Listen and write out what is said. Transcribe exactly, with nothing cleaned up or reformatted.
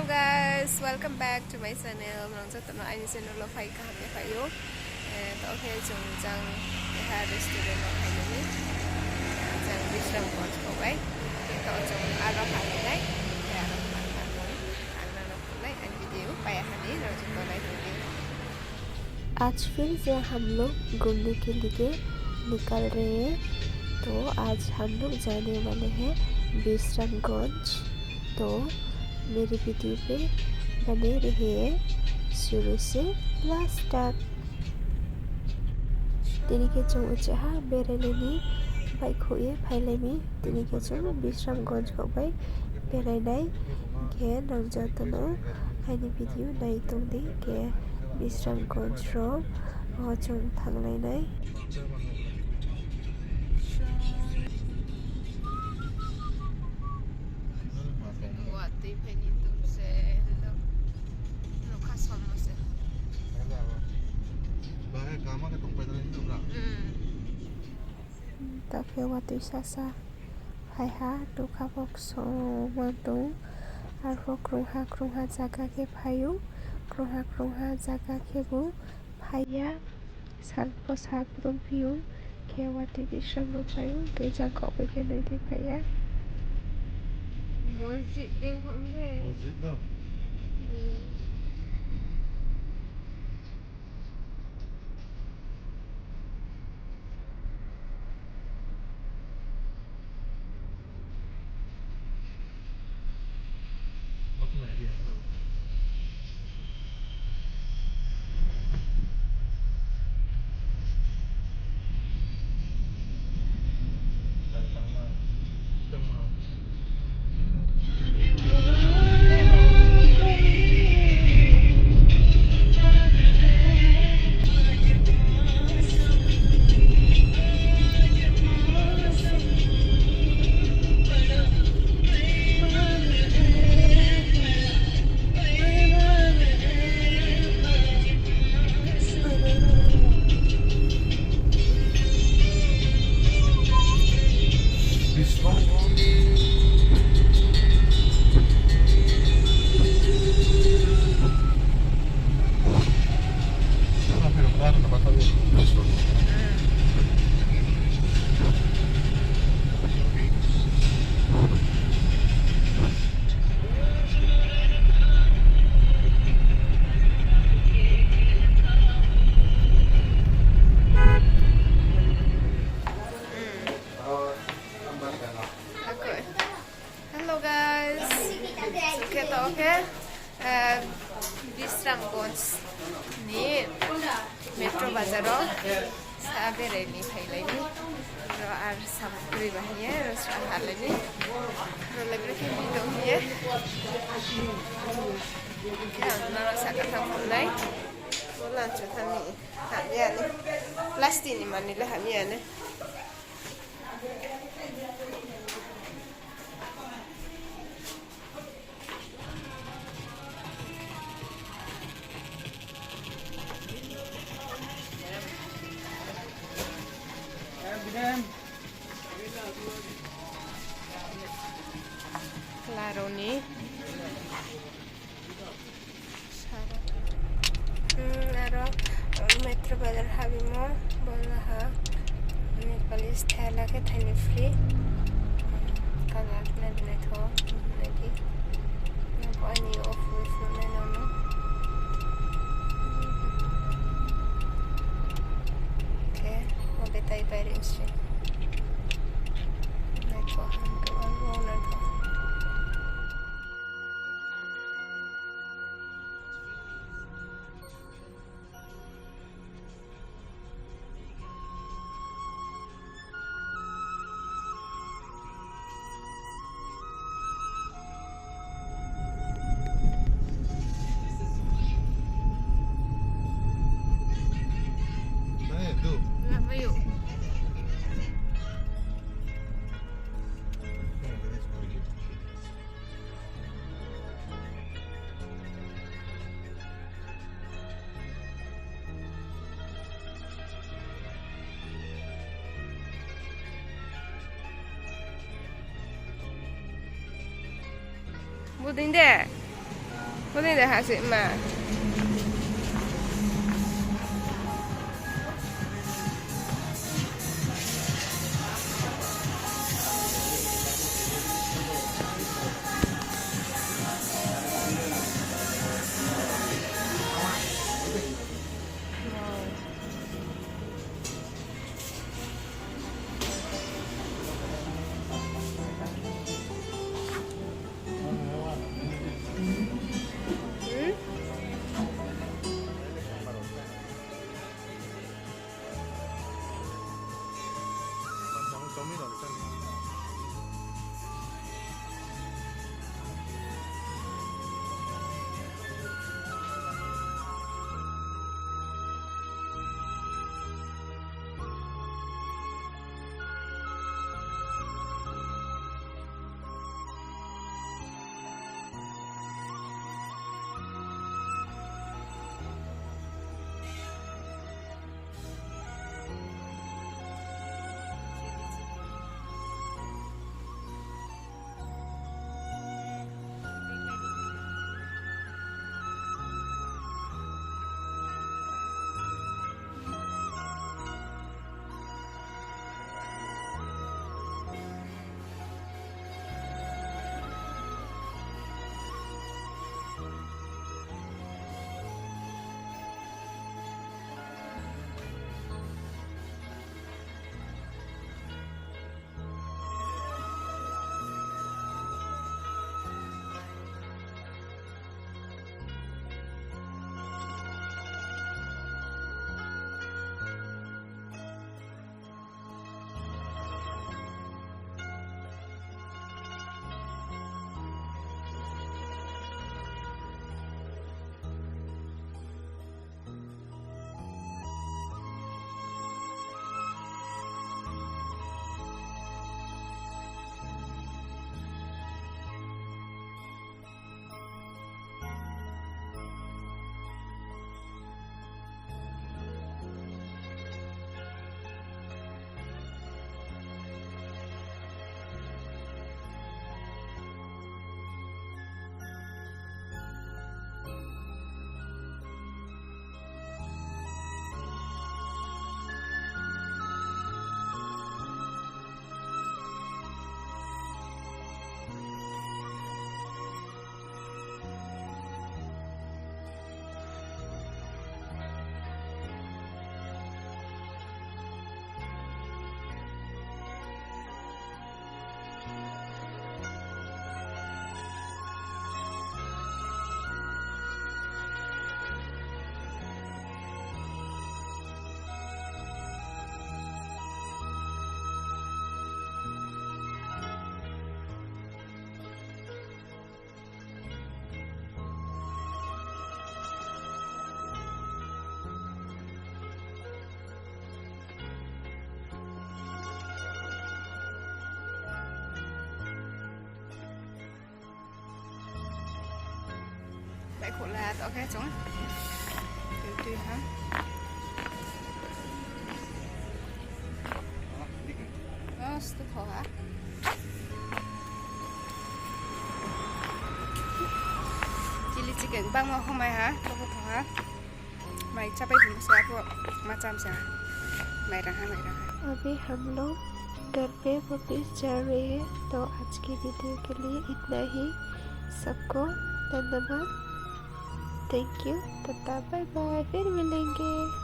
Guys, welcome back to my channel. Nang joto no aini channel wo phai kaham ni phai ou. Eh, to khe chung jang keha restaurant wo phai nai. Jang Bisramganj kho bai. Khe to chung aro phai nai. Khe aro phai nai. Ang nang no phai nai. Ang video pai ha ni, nang joto nai tong di. आज फिर से हम लोग घूमने के लिए निकल रहे हैं। तो आज हम लोग जाने वाले हैं विश्रामगंज। तो मेरे वीडियो पे बने रहिए शुरू से लास्ट तक। Tini khe chung uchih ha berailai ni, bike khouh ye phailai mi. Tini khe chung Bisramganj kho bai berai nai. Khe nang joto no aini video nai tong di. Khe Bisramganj ro, o chung thannglai nai. Watoi phai ni tong se, nokha sommo se. Bahai kama khe tongpai tong ni tong ra. Hmm. Takhe watoi sasa phai ha, nokha bo ksomo tong. Arphuh krungha krungha zaga khe phai ou, krungha krungha zaga khe bo phai ya. Sal pho sal pho tongphi ou, khe watoi Bisramganj phai ou, khe jang kho bai khe nai di phai ya. Mosjid dei hom de. Mosjid no? Hmm. Hello guys. Chung khe to khe, eh, Bisramganj ni Metro Bazar wo sa berai ni phailai ni. Ro ar samung kroi ba hing ye, ro sa halai ni. Ro le brekhe ni tong hing ye. Khe ang nrao saka thanng phunai. Bo lancho thanng ni. Hamya ni. Plastic ni manoi le hamya ni. Klaro ni. Sara. Hmm, aro, um, Metro Bazar habimo, bola ha. Nepali style khe thaini free. Colour nai di naitho, nai di. Nang pho ani off, off nai nang no. Khe, mo betai pai ri se. Naitho, ang khe ang bo naitho. Buding de. Kuni de ha se ma. Baihkhouh la tong khe chung. Tui tui ha. Astu tho ha. Chilli chicken bangma kho mai ha, tho tho ha. Mai chápai phung se aphuh ma cham sa. Mai rang ha, mai rang ha. अभी हम लोग घर पे वापस जा रहे हैं, तो आज की वीडियो के लिए इतना ही। सबको धन्यवाद। Thank you, Tata, bye bye, फिर मिलेंगे।